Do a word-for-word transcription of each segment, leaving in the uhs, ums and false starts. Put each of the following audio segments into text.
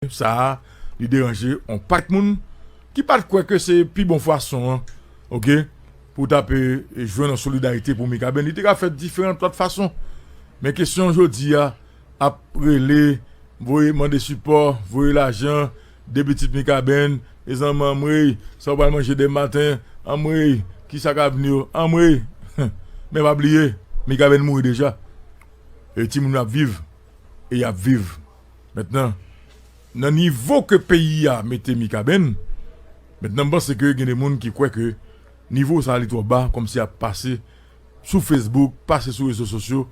sa a, li deranje yon pakèt moun ki pa t kwè ke se pi bon fason an, oke, pou w ta pe jwenn yon solidarite pou Mikaben. Li te ka fèt diferan lòt fason. Men kesyon jodi a, ap rele, voye mande sipò, voye lajan, de pitit Mikaben, mezanmi, anmwey, sa w pral manje demen maten, anmwey, kisa k ap vini yo, anmwey. Men pa bliye, Mikaben mouri deja. E timoun yo ap viv, e y ap viv. Mentnan, nan nivo ke peyi a mete Mikaben, mentnan m panse ke gen de moun ki kwè ke nivo sa a li twò ba, kòmsi y ap pase sou Facebook, pase sou rezo sosyo,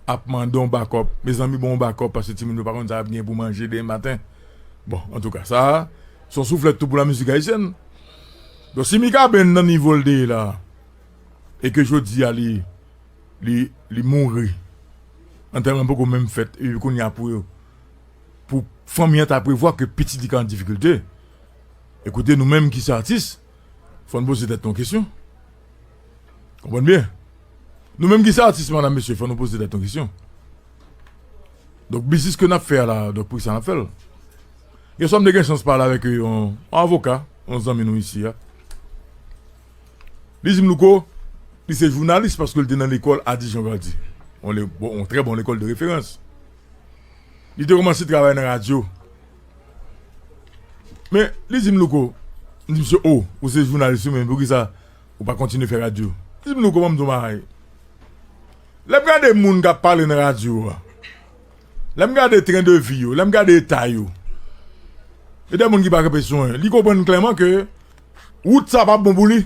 ap mande yon bakòp. Mezanmi, bon yon bakòp, paske timoun yo pa konn sa y ap gen pou manje demen maten. Bon, antouka, sa a, se yon souflèt tou pou lamizik ayisyèn. Donk, si Mikaben nan nivo l te ye la, e ke jodi a li, li, li mouri, antèman poko menm fèt, epi kounye a pou, pou fanmi an ta prevwa ke pitit li ka an difikilte, ekoute, nou menm ki se atis, fò n poze tèt nou kesyon. Konprann byen? Nou menm ki se atis, medam, mesye, fò nou poze tèt nou kesyon. Donk, biznis ke n ap fè a la, donk, poukisa n ap fè l? Yèswa, m te gen chans pale avèk yon, yon avoka, yon zanmi nou isi a. Li di m, Louko, li se jounalis paske l te nan lekòl Adi Jean Valdy. Yon le-, bon, yon trè bon lekòl de referans. Li te kòmanse travay nan radyo. Men, li di m, Louko, m di misye, o, ou se jounalis wi, men poukisa ou pa kontinye fè radyo? Li di m, Louko, ban m di w yon bagay. Lè m gade moun k ap pale nan radyo a, lè m gade tren de vi yo, lè m gade eta yo, e de moun ki pa kanpe sou anyen, li konprann klèman ke wout sa p ap bon pou li.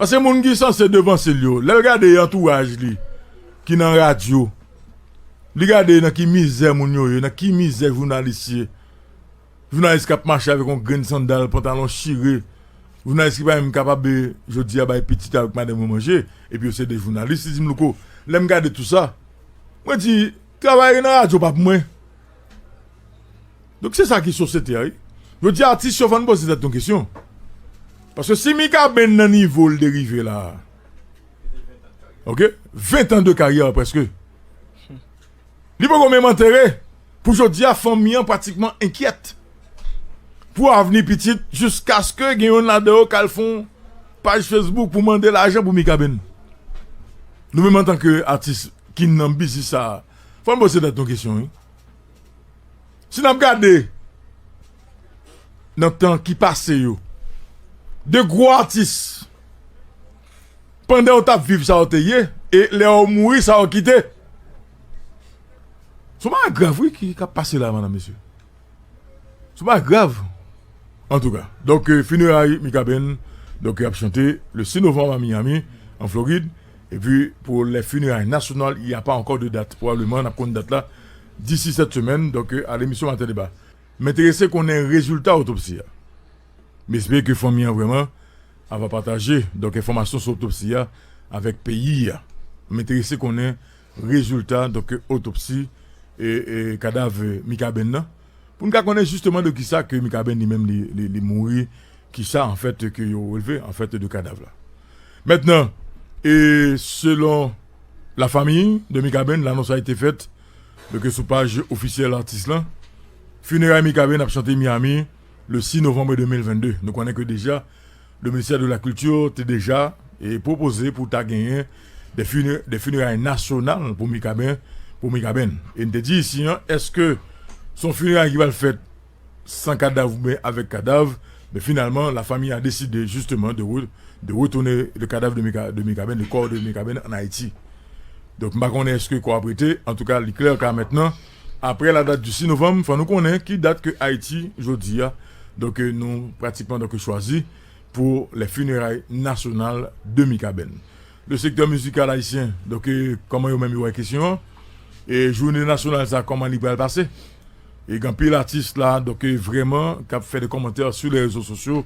Paske moun ki sanse devanse l yo, lè l gade antouraj li ki nan radyo, li gade nan ki mizè moun yo ye, nan ki mizè jounalis ye. Jounalis k ap mache avèk yon grenn sandal, pantalon chire. Jounalis ki pa menm kapab, eh, jodi a, bay pitit avèk madanm yo manje. Epi yo se de jounalis, li di m, Louko, lè m gade tou sa, mwen di, travay nan radyo pa pou mwen. Donk, se sa ki sosyete a, wi. Jodi a, atis yo, fò n poze tèt nou kesyon. Paske si Mikaben nan nivo l te rive la, oke, ven tan de karyè prèske. Li poko menm antere. Pou jodi a, fanmi an pratikman enkyèt pou avni pitit, jiskaske gen youn ladan yo k al fè yon paj Facebook pou mande lajan pou Mikaben. Nou menm antanke atis ki nan biznis sa a, fò n poze tèt nou kesyon, wi. Si n ap gade nan tan ki pase yo, de gwo atis, pandan yo t ap viv sa yo te ye, e lè yo mouri sa yo kite. Se yon bagay grav, wi, ki, k ap pase la, medam, mesye. Se yon bagay grav. Antouka, donk, euh, fineray Mikaben, donk, ap chante le six novembre à Miami, en Floride. Epi, pou les funérailles nationales, il y a pas encore de date. Probablement, n ap konn dat la d'ici cette semaine. Donk, euh, a lemisyon Maten Deba. M enterese konnen rezilta otopsi a. M espere ke fanmi an vrèman ava pataje, donk, enfòmasyon sou otopsi a avèk peyi a. M enterese konnen rezilta, donk, otopsi e, e kadav Mikaben nan. Pou n ka konnen jisteman de kisa ke Mikaben li menm li, li, li mouri, kisa, anfèt, ke yo relve, anfèt, de kadav la. Mentnan, e selon la famille de Mikaben, l'annonce a été faite, donk, sou paj ofisyèl atis lan. Fineray Mikaben ap chante Miami le six novembre deux mille vingt-deux. Nou konnen ke deja, le ministère de la Culture te deja, e, pwopoze pou ta genyen de fine-, de fineray nasyonal pou Mikaben, pou Mikaben. E n te di isi an, èske se yon fineray ki pral fèt san kadav oubyen avèk kadav? Men finalman, la famille a décidé justement de re-, de retourner le cadavre de Mika-, de Mikaben, le corps de Mikaben en Haïti. Donk, m pa konnen èske kò ap rete. Antouka, li klè ka mentnan, aprè la date du six novembre, fò nou konnen ki dat ke Ayiti, jodi a, donk, euh, nou pratikman, donk, chwazi pour les funérailles nationales de Mikaben. Le secteur musical haïtien, donk, euh, kòman yo menm yo wè kesyon an? E jounen nasyonal sa, kòman li pral pase? E gen anpil atis la, donk, euh, vrèman, k ap fè de kòmantè sou les réseaux sociaux.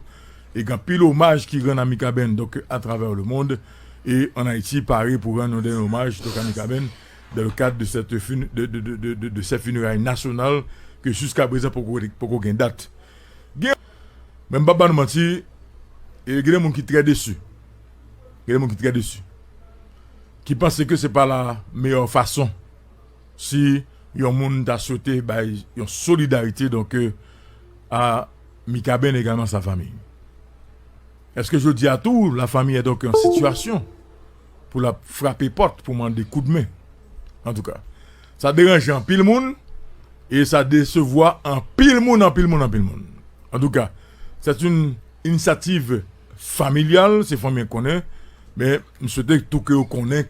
E gen anpil omaj ki rann a Mikaben, donk, à travers le monde. E an Ayiti, pare pou rann yon dènye omaj, donk, a Mikaben, dans le cadre de cette fun-, de, de, de, de, de, de ces funérailles nationales, ke jiska prezan poko, poko gen dat. Gen, men m p ap ba nou manti, e gen de moun ki trè desi. Gen de moun ki trè desi. Ki panse ke se pa la meyè fason si yon moun ta swete bay yon solidarite, donk, euh, a Mikaben egalman sa fanmi. Èske jodi a tou, la famille est donc en situation pou l ap frape pòt pou mande koudmen? Antouka, sa deranje anpil moun e sa desevwa anpil moun, anpil moun, anpil moun. Antouka, c'est une initiative familiale, se fanmi an konnen, men m swete tou ke yo konnen